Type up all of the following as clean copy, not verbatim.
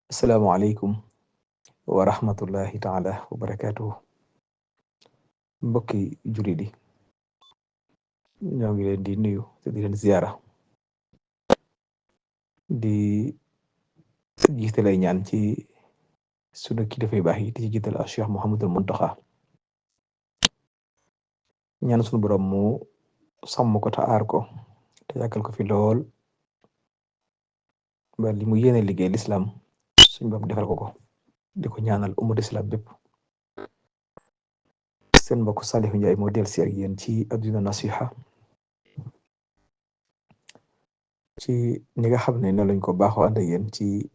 asalaamaaleykum wa rahmatullahi taala wa barakaatuhu mbokki jullit yi ñoo ngi leen di nuyu te di leen ziyaara di jiitalay ñaan ci sunu kilifa yu baax yi di ci jiital a Cheikh Mouhamadul Muntaxa ñaan sunu borom mu sàmm ko te aar ko te yàggal ko fi lool ba li mu yéene liggéey lislaam suñu borom defal ko di ko ñaanal ummat islam bépp seen mbokk Saliou Ndiaye moo del si ak yéen ci Addina Nasiha ci ni nga xam ne noonu lañ ko baaxoo ànd ak yéen ci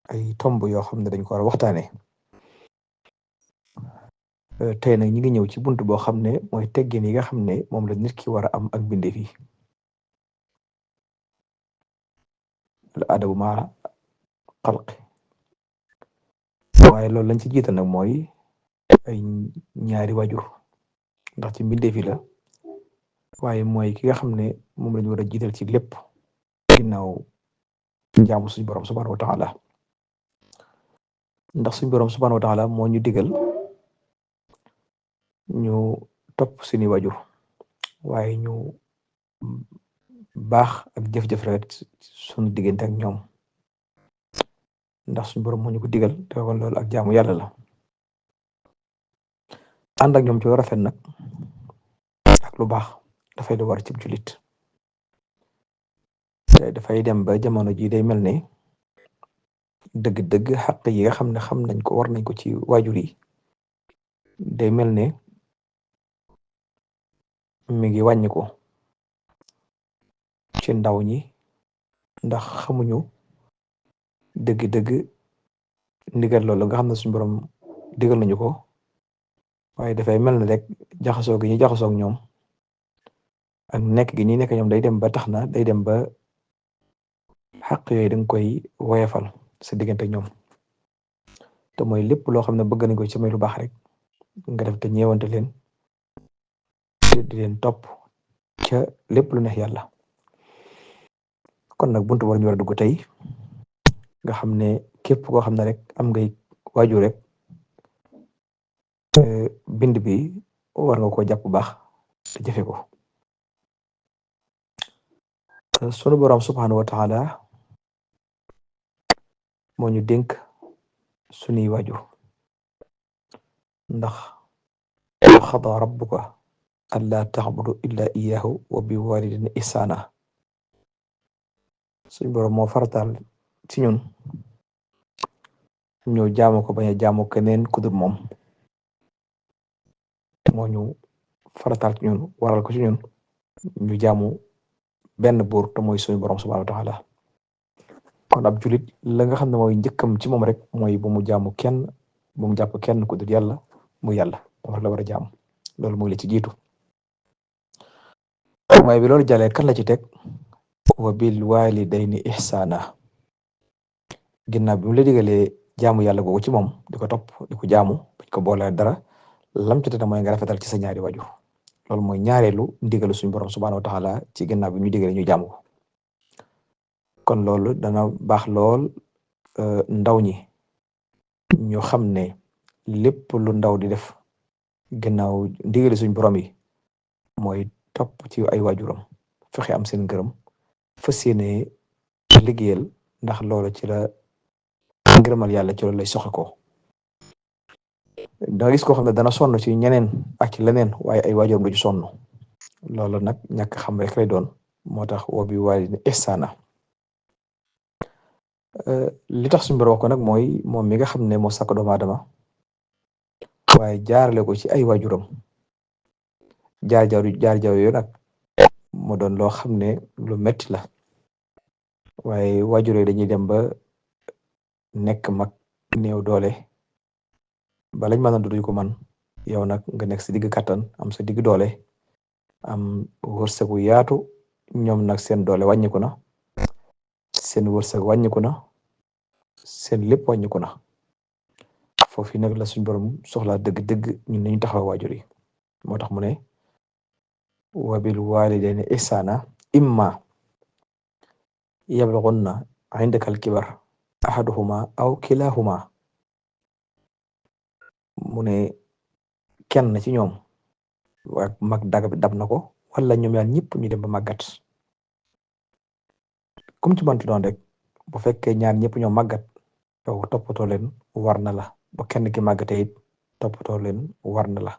ay tomb yoo xam ne dañ ko war a waxtaane tey nag ñi ngi ñëw ci bunt boo xam ne mooy teggin yi nga xam ne moom la nit ki war a am ak bindeef yi al adabu ma xalqi waaye loolu lañ ci jiital nag mooy ay ñaari wajur ndax ci mbindeef yi la waaye mooy ki nga xam ne moom lañu war a jiital ci lépp ginnaaw jaamu suñu borom subhanahu wa taala ndax suñu borom subhanahu wa taala moo ñu digal ñu topp suñu wajur waaye ñu baax ak jëf-jëf rek suñu diggante ak ñoom ndax suñu borom moo ñu ko digal te kon loolu ak jaamu yàlla la ànd ak ñoom ci rafet nag ak lu baax dafay lu war ci jullit te dafay dem ba jamono ji day mel ne dëgg-dëgg xaq yi nga xam ne xam nañ ko war nañ ko ci waajur yi day mel ne mi ngi wàññi ko ci ndaw ñi ndax xamuñu dëgg-dëgg ndigal loolu nga xam ne suñu borom digal nañu ko waaye dafay mel ne rek jaxasoo gi ñu jaxasoo ak ñoom ak nekk gi ñi nekk ñoom day dem ba tax na day dem ba xaq yooyu danga koy woyefal sa diggante ak ñoom te mooy lépp loo xam ne bëgg nañ ko ci may lu baax rek nga def te ñeewante leen di leen topp ca lépp lu neex yàlla kon nag buntu war ñu war a dugg tey nga xam ne képp koo xam ne rek am ngay waajur rek bind bi war nga ko jàpp baax te jëfe ko sunu borom subhanahu wa taala moo ñu dénk sunuy waajur ndax wa xada rabbuka alla ta'budu illa iyyahu wa bi walidayni ihsana suñu borom moo farataal ci ñun ñu jaamu ko bañ a jaamu keneen ku dul moom moo ñu farataal ci ñun waral ko ci ñun ñu jaamu benn buur te mooy suñu borom subhanahu wa taala kon ab julit la nga xam ne mooy njëkkam ci moom rek mooy bu mu jaamu kenn bu mu jàpp kenn ku dul yàlla mu yàlla moom rek la war a jaamu loolu mooy li ci jiitu mooy bi loolu jàllee kan la ci teg wa bil walidayni ihsana ginnaaw bi mu la digalee jaamu yàlla googu ci moom di ko topp di ko jaamu bañ ko boole dara lam ci teg mooy nga rafetal ci sa ñaari wajur loolu mooy ñaareelu ndigalu suñu borom subhanahu wa taala ci ginnaaw bi ñu digalee ñu jaamu ko kon loolu dana baax lool ndaw ñi ñu xam ne lépp lu ndaw di def ginnaaw ndigali suñu borom yi mooy topp ci ay waajuram fexe am seen ngërëm fas yéene liggéeyal ndax loolu ci la ngërëmal yàlla ci loolu lay soxe ko danga gis koo xam ne dana sonn ci ñeneen ak ci leneen waaye ay waajuram du ci sonn loolu nag ñàkk xam rek lay doon moo tax wa bi waalidayni ihsaana li tax suñu borom wax ko nag mooy moom mi nga xam ne moo sàkk doomu aadama waaye jaarale ko ci ay waajuram jaar yooyu nag moo doon loo xam ne lu metti la waaye waajur yi dañuy dem ba nekk mag néew doole ba lañ mën a duñ ko man yow nag nga nekk si digg kattan am sa digg doole am wërsëgu yaatu ñoom nag seen doole wàññiku na seen wërsëg wàññiku na seen lépp wàññiku na foofu nag la suñ borom soxlaa dëgg-dëgg ñun nañu taxaw waajur yi moo tax mu ne wa bil walidayni ihsana imma yablughanna indaka al-kibar ahaduhuma aw kilahuma mu ne kenn ci ñoom waa mag dab na ko wala ñoom ñaar ñëpp ñu dem ba màggat kum ci bantu doon rek bu fekkee ñaar ñëpp ñoo màggat yow toppatoo leen war na la ba kenn ki màggatee it toppatoo leen war na la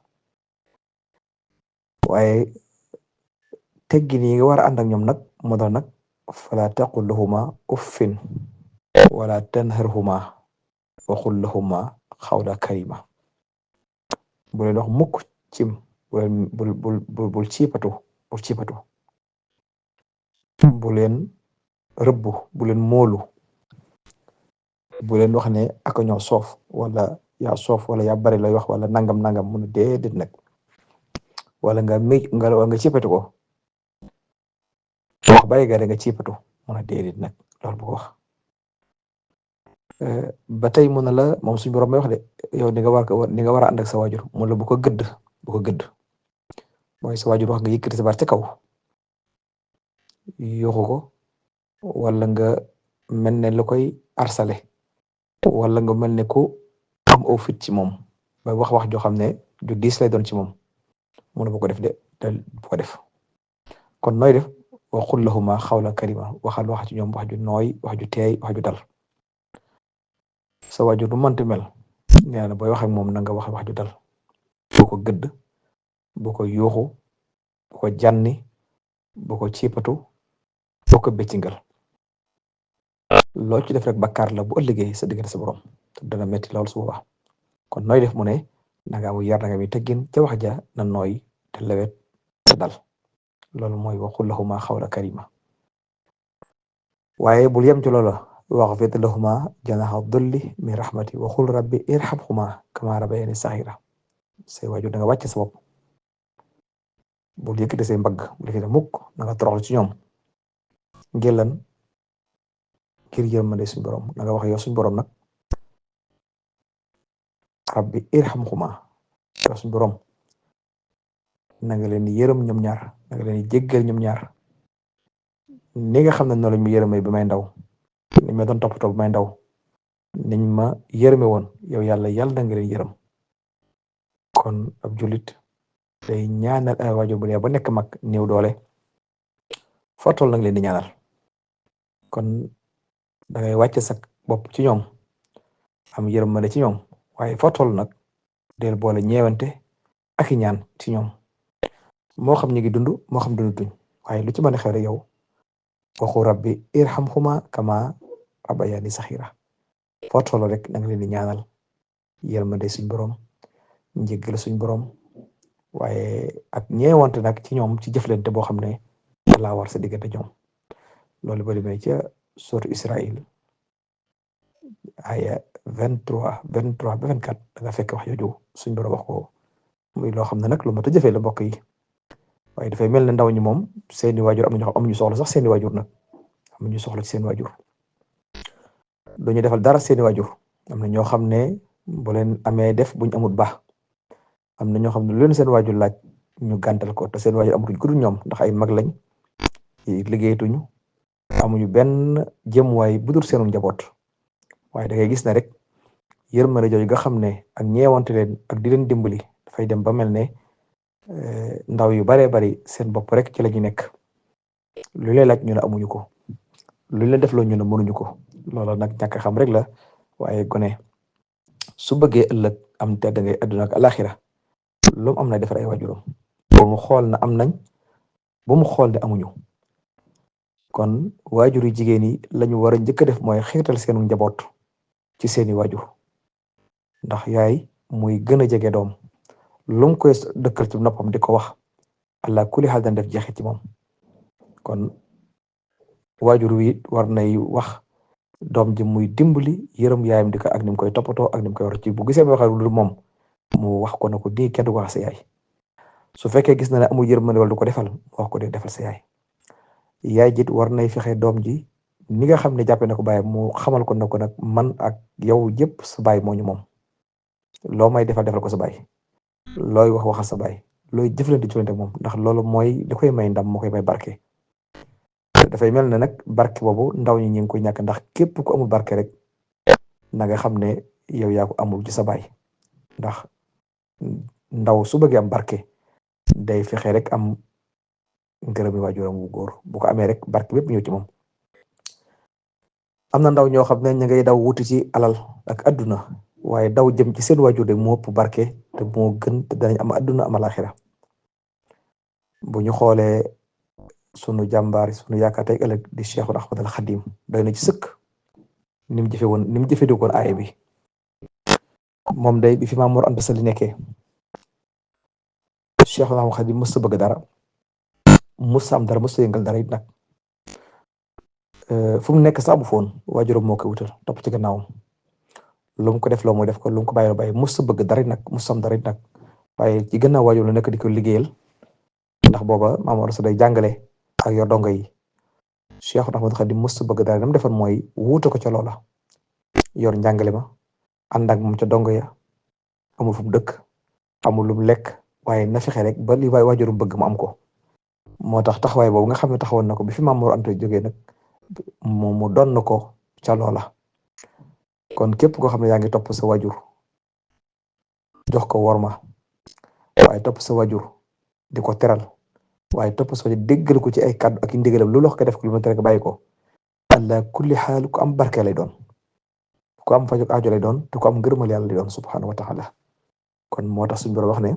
waaye teggin yi nga war a ànd ak ñoom nag moo doon nag fala taqul lahuma uffin wala tanharhuma wa qul lahuma qawlan karima bu leen wax mukk cim bul ciipatu bu leen rëbbu bu leen moolu bu leen wax ne aka ñoo soof wala yaa soof wala yaa bari lay wax wala nangam mun a déedéet nag wala nga ciipatu ko wax bàyyi ga nga ciipatu mun a déedéet nag loolu bu ko wax ba tey mun na la moom suñu borom may wax de yow ni nga war a ànd ak sa waajur mun la bu ko gëdd mooy sa waajur wax nga yëkkati sa baat ca kaw yuuxu ko wala nga mel ne lu koy arsale wala nga mel ne ku am aw fit ci moom ba wax joo xam ne ju diis lay doon ci moom mun na bu ko def de bu ko def kon nooy def wa qul lahuma qawlan karima waxal wax ci ñoom wax ju nooy wax ju teey wax ju dal sa waajur du mënti mel nee na booy wax ak moom na nga wax ju dal bu ko gëdd bu ko yuuxu bu ko jànni bu ko ciipatu bu ko béccingal loo ci def rek bakkaar la bu ëllëgee sa diggante sa borom te dana metti lool su boobaa kon nooy def mu ne na nga amu yar na nga mi teggin ca wax ja na nooy te lewet te dal loolu mooy wa qul lahuma qawlan karima waaye bul yem ci loola waxfid lahuma janaha dulli min rahmati wa qul rabbi irhamhuma kama rabbayani saghira say waajur da nga wàcce sa bopp bul yëkkati say mbagg bul yëkkati mukk na nga toroxlu ci ñoom ngir yërmande suñu borom na nga wax yow suñu borom nag rabbi irhamhuma yow suñu borom na nga leen yërëm ñoom ñaar na nga leen jéggal ñoom ñaar ni nga xam ne noonu lañ ma yërëmee bi may ndaw niñ ma doon toppatoo bi may ndaw niñ ma yërëme woon yow yàlla na nga leen yërëm kon ab jullit day ñaanal ay waajur bu dee ba nekk mag néew doole foo toll nag leen di ñaanal kon da ngay wàcce sa bopp ci ñoom am yërmande ci ñoom waaye foo toll nag del boole ñeewante ak i ñaan ci ñoom moo xam ñu ngi dund moo xam dundutuñ waaye lu ci mën a xew rek yow waxu rabbi irhamhuma kama rabbayani saghira foo toll rek da nga leen di ñaanal yërmande suñ borom njéggal suñ borom waaye ak ñeewante nag ci ñoom ci jëflante boo xam ne laa war sa diggante ñoom loolu ba demee ca sourate Israël aya 23 ba 24 da nga fekk wax jooju suñ borom wax ko muy loo xam ne nag lu mat a jëfee la mbokk yi waaye dafay mel ne ndaw ñi moom seeni waajur amuñu soxla sax seeni waajur nag amuñu soxla ci seen waajur duñu defal dara seeni waajur am na ñoo xam ne bu leen amee def buñ amut baax am na ñoo xam ne lu leen seen waajur laaj ñu gàntal ko te seen waajur amatuñ ku dul ñoom ndax ay mag lañ liggéeyatuñu amuñu benn jëmuwaay bu dul seenu njaboot waaye da ngay gis ne rek yërmande jooju nga xam ne ak ñeewante leen ak di leen dimbali dafay dem ba mel ne ndaw yu baree bari seen bopp rek ci la ñu nekk lu leen laaj ñu ne amuñu ko lu leen def loo ñu ne mënuñu ko loolu nag ñàkk xam rek la waaye gone su bëggee ëllëg am tedd ngay àdduna ak alaxira lu mu am na defar ay waajuram ba mu xool na am nañ ba mu xool ne amuñu kon waajur yu jigéen yi lañu war a njëkk a def mooy xiirtal seenu njaboot ci seeni waajur ndax yaay muy gën a jege doom lu mu koy dëkkal ci noppam di ko wax allah kulli xaal dana def jeexit ci moom kon waajur wi war nay wax doom ji muy dimbali yërëm yaayam di ko ak ni mu koy toppatoo ak ni mu koy war ci bu gisee ba waxee lu moom mu wax ko ne ko nii kenn du ko wax sa yaay su fekkee gis na ne amul yërmande wala du ko defal mu wax ko de defal sa yaay yaay jit war nay fexe doom ji ni nga xam ne jàppee na ko baay mu xamal ko ne ko nag man ak yow yëpp sa baay moo ñu moom loo may defal ko sa baay looy wax waxal sa baay looy jëflante moom ndax loolu mooy li koy may ndam moo koy may barke dafay mel ne nag barke boobu ndaw ñi ñu ngi koy ñàkk, ndax képp ku amul barke rek na nga xam ne yow yaa ko amul ci sa baay. ndax ndaw su bëggee am barke day fexe rek am ngërëm yi waajuram wu góor, bu ko amee rek barke bépp ñëw ci moom. am na ndaw ñoo xam ne ñu ngay daw wuti ci alal ak adduna, waaye daw jëm ci seen waajur de moo ëpp barke te moo gën, te danañ am adduna am alaxira. bu ñu xoolee sunu jàmbaar sunu yaakaar tey ëllëg di Cheikhul Ahmad al Xadim doy na ci sëkk ni mu jëfandikoon aaya bi. moom day bi fi Maam Mor Anta Sali nekkee, Cheikhul Ahmad Xadim mës a bëgg dara, mës a am dara, mës a yëngal dara it nag. fu mu nekk sax bu foon waajuram moo koy wutal topp ci gannaawam, lu mu ko def loo mooy def ko, lu mu ko bàyyi bàyyi, mës a bëgg dara it nag, mës a am dara it nag, waaye ci gannaaw waajur la nekk di ko liggéeyal. ndax booba Maam Mor Anta day jàngale ak yor dongo yi. Cheikhul Ahmad Xadim mës a bëgg dara, nam defoon mooy wuute ko ca loola, yor njàngale ma, ànd ak moom ca dongo ya, amul fu mu dëkk, amul lu mu lekk, waaye na fexe rek ba li waajurum bëgg mu am ko. moo tax taxawaay boobu nga xam ne taxawoon na ko bi fi Maam Mor Anta jógee nag, moom mu doon na ko ca loola. kon képp koo xam ne yaa ngi topp sa waajur jox ko worma, waaye topp sa waajur di ko teral, waaye topp sa waajur déggal ko ci ay kàddu ak i ndigalam, lu lox ko def ko, lu ma tere ko bàyyi ko, ala kulli xaal ku am barke lay doon, ku am fajug aajo lay doon, te ku am ngërëmal yàlla lay doon subhanahu wa taala. kon moo tax suñu borom wax ne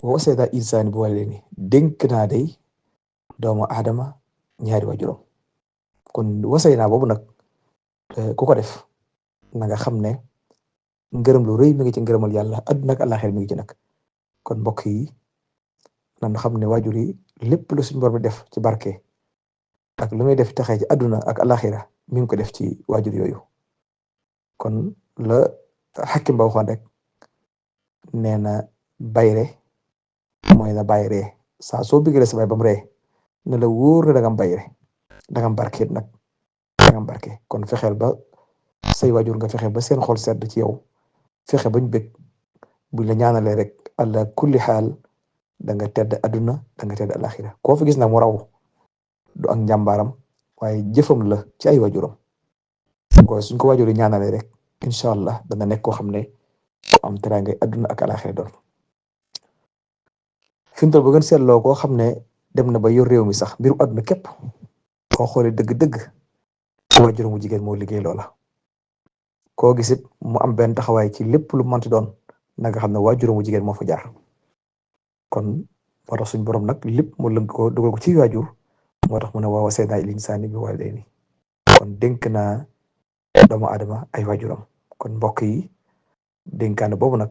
wa wasayna insaani bi waalidayni, dénk naa day doomu aadama ñaari waajuram. kon wasayna boobu nag ku ko def na nga xam ne ngërëm lu rëy mi ngi ci ngërëmal yàlla àdduna ak àllaaxira mi ngi ci nag. kon mbokk yi nan xam ne waajur yi lépp lu suñu borom def ci barke ak lu muy def taxee ci àdduna ak àllaaxira mi ngi ko def ci waajur yooyu. kon la Hakim ba waxoon rek nee na bayre mooy na bàyyi ree, saa soo bëggee sa baay ba mu ree ne la wóor na da nga am bayre, da nga am barke nag, da nga am barke. kon fexeel ba say waajur nga fexe ba seen xol sedd ci yow, fexe bañ bëgg, buñ la ñaanalee rek ala kulli xaal da nga tedd àdduna, da nga tedd alaxira. koo fi gis nag mu raw du ak njàmbaaram, waaye jëfam la ci ay waajuram. suñ ko waajur yi ñaanalee rek incha allah dana nekk koo xam ne am teraangay àdduna ak alaxira doon. fi mu toll bu gën seetloo koo xam ne dem na ba yor réew mi sax mbiru àdduna képp, koo xoolee dëgg-dëgg waajur mu jigéen moo liggéey loola. koo gisit mu am benn taxawaay ci lépp lu mënti doon, na nga xam ne waajur mu jigéen moo fa jaar. kon moo tax suñ borom nag lépp mu lënk ko dugal ko ci waajur, moo tax mu ne wa wasaynaa al insaana bi waalidayni. kon dénk naa doomu aadama ay waajuram. kon mbokk yi dénkaane boobu nag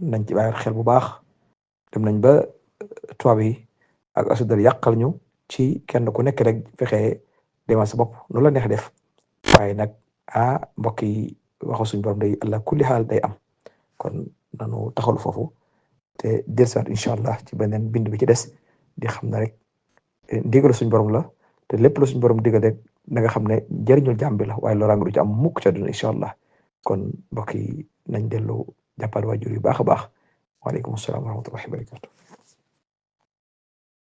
nañ ci bàyyi xel bu baax. dem nañ ba tubaab yi ak asudal yàqal ñu ci kenn ku nekk rek fexe demal sa bopp nu la neex def, waaye nag mbokk yi waxu suñ borom day allah kulli xaal day am. kon nanu taxalu foofu te dellusiwaat incha allah ci beneen bind bi ci des, di xam ne rek ndigalu suñ borom la, te lépp lu suñ borom digal rek na nga xam ne jëriñul jàmm bi la, waaye loraange du ci am mukk ca duna incha allah. kon mbokk yi nañ dellu jàppal waajur yu baax a baax. waaleykum salaam wa rahmatullahi wa barakatuh.